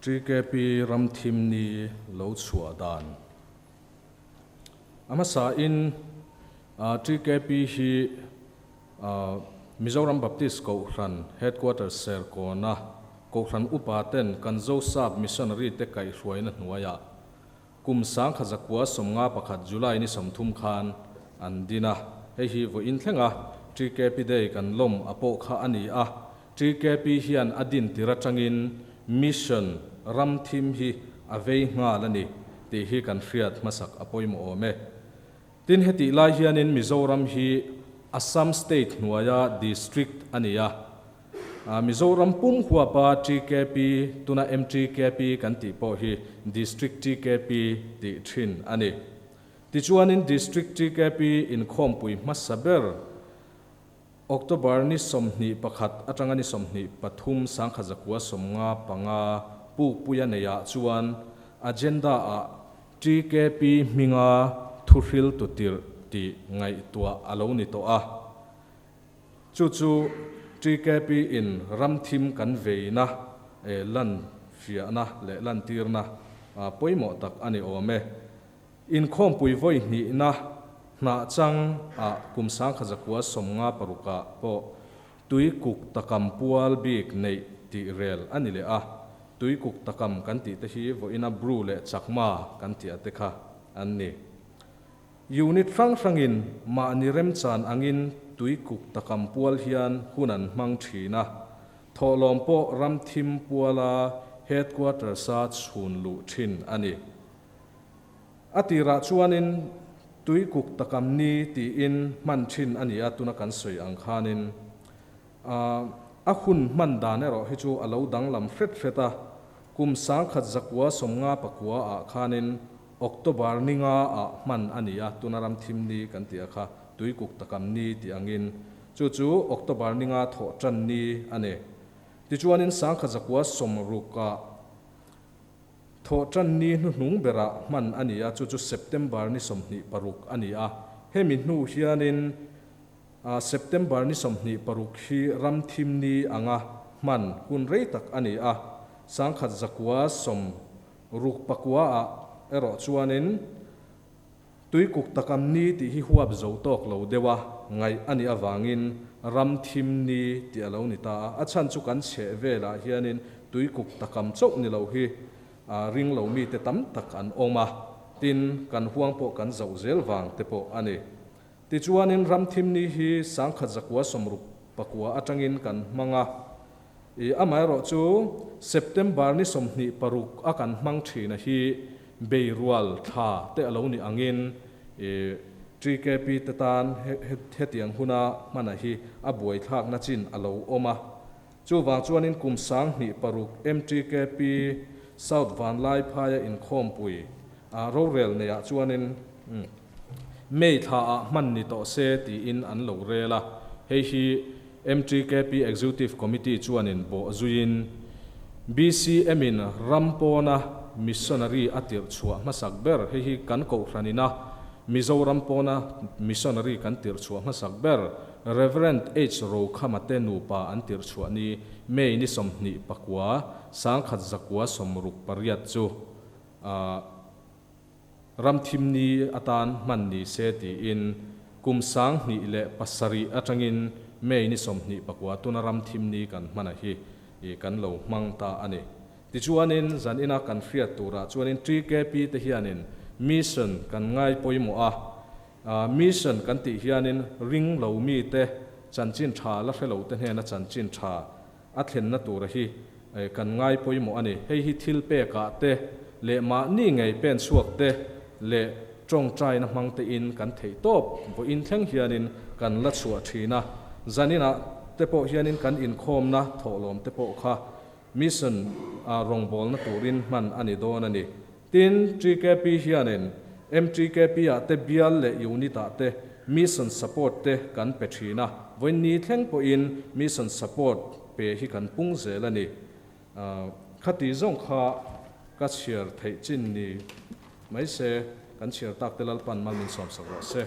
TKP ramthim ni lo chhuah dan. A hmasa in TKP hi Mizoram Baptist Kohhran Headquarters Serkawna Kohhran upa ten kan Zosap Missionary te kaihhruaina hnuaiah kum 1951 July ni 30 khan an din a. Hei hi vawiin thlenga TKP Day kan lawm a pawh kha a ni a. TKP hian a din tir atangin Mission ramthim hi a vei nghal a ni tih hi kan hriat hmasak a pawimawh awm e. Tin, hetih lai hianin Mizoram hi Assam State hnuaia District a ni a. Mizoram pum huapa TKP, tuna MTKP kan tih pawh hi District TKP tih thin a ni. Tichuanin District TKP inkhawmpui hmasa ber October ni 21 atanga ni 23 1995 Pukpuia neiah chuan agenda-ah TKP hminga thuhril tu tirh tih ngaihtuah a lo ni tawh a. Chu chu TKP in ramthim kan veina lan fiahna leh lantirna pawimawh tak a ni awm e. Inkhawmpui vawi hnihna hnah chang ah kum 1956 ah pawh Tuikuk takam pual bik neih tih rel a ni leh a, Tuikuk takam kan tih te hi vawiina Bru leh Chakma kan tih a te kha an ni. Unit hrang hrangin mahni remchan angin Tuikuk takam pual hian hun an hmang thin a, thawhlawm pawh ramthim puala headquarters-a chhun luh thin a ni. A tirah chuanin Tuikuk takam ni tiin hman thin a ni a, tuna kan sawi ang khanin a hun hman dan erawh hi chu a lo danglam hret hret a, kum 1959 ah khanin October ni nga ah hman a ni a, tuna ram thim ni kan tih a kha Tuikuk takam ni tih angin chu chu October ni nga thawh tan ni a ni. Tichuanin 1960 ah Thawhṭan ni hnuhnung berah hman a ni a, chu chu September ni 26 a ni a. Hemi hnu hianin September ni 26 hi ramthim ni anga hman hun rei tak a ni a, 1969 ah erawh chuanin Tuikuk takam ni tih hi huap zo tawk lo deuh a ngaih a nih avangin ramthim ni tih a lo ni ta a. A chhan chu kan chheh velah hianin tuikuk takam chauh ni lo hi ring lo mite tam tak an awm a, tin kan huang pawh kan zoh zel vang te pawh a ni. Tichuanin ramthim ni hi 1969 atangin kan hmang a, i amaherawh chu September ni 26 a kan hmang thin a hi Beirual thla te a lo nih angin i TKP te tan hetiang huna hmana hi a buaithlakna chin a lo awm a. Chuvang chuanin kum 2006 MTKP South Vanlaiphaia inkhawmpui rorel neiah chuanin May thlaah hman ni tawh se tiin an lo rel a. Hei hi MTKP Executive Committee chuanin bawh zuiin BCM-in ram pawna missionary a tirh chhuah hmasak ber, hei hi kan kohhranina Mizoram pawna missionary kan tirh chhuah hmasak ber, Rev. H. Rokhama te nupa an tirh chhuah ni May ni 29, 1968 chu Ramthim ni atan hman ni se tiin kum 2007 atangin May ni 29 tuna ramthim ni kan hman a hi kan lo hmang ta a ni. Tichuanin zan ina kan hriat turah chuanin TKP te hianin mission kan ngai pawimawh a, mission kan tih hianin ring lo mite chanchin tha la hre lo te hnena chanchin tha a thlenna tura hi kan ngai pawimawh a ni. Hei hi thil pekah te leh mahni ngei pen chhuak te leh tawngtaina hmang tein kan theih tawp vawiin thleng hianin kan la chhuah thin a. Zaninah te pawh hianin kan inkhawmna thawhlawm te pawh kha mission rawngbawlna turin hman a ni dawn a ni. Tin, TKP hianin MTKP ah te bial leh unit ah te mission support te kan pe thin a, vawiin ni thleng pawhin mission support pe hi kan pung zel a ni. Khati zawng kha ka chhiar theih chin ni mai se, kan chhiar tak te Lalpan mal min sawmsak rawh se.